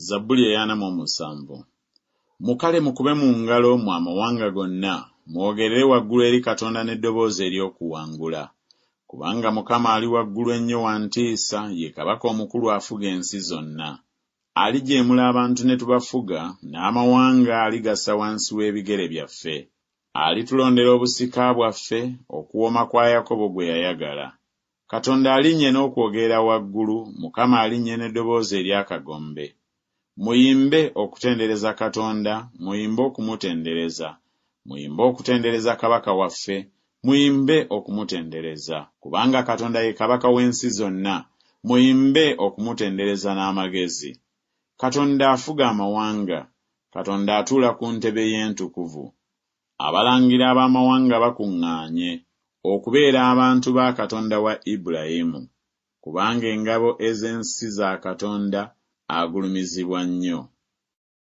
Zabbuli ey'ana mu omusanvu. Mukale mukube mu ngalo mmwe amawanga gonna, mwogerere waggulu eri Katonda n'eddoboozi ery'okuwangula. Kubanga Mukama ali waggulu ennyo wa ntiisa, ye Kabaka omukulu afuga ensi zonna. Alijeemula abantu ne tubafuga, n'amawanga aligassa wansi w'ebigere byaffe. Alitulondera obusika bwaffe, okuwooma kwa Yakobo gwe yayagala. Katonda alinnye n'okwogerera waggulu, Mukama alinnye n'eddoboozi ery'akagombe. Muyimbe okutendereza Katonda, muyimbe okumutendereza. Muyimbe okutendereza Kabaka waffe, muyimbe okumutendereza. Kubanga Katonda ye Kabaka w'ensi zonna, muyimbe okumutendereza n'amagezi. Katonda afuga amawanga, Katonda atuula ku ntebe ye entukuvu. Abalangira ab'amawanga bakuŋŋaanye, okubeera abantu ba Katonda wa Ibulayimu, kubanga engabo ez'ensi za Katonda, agulumizibwa nnyo.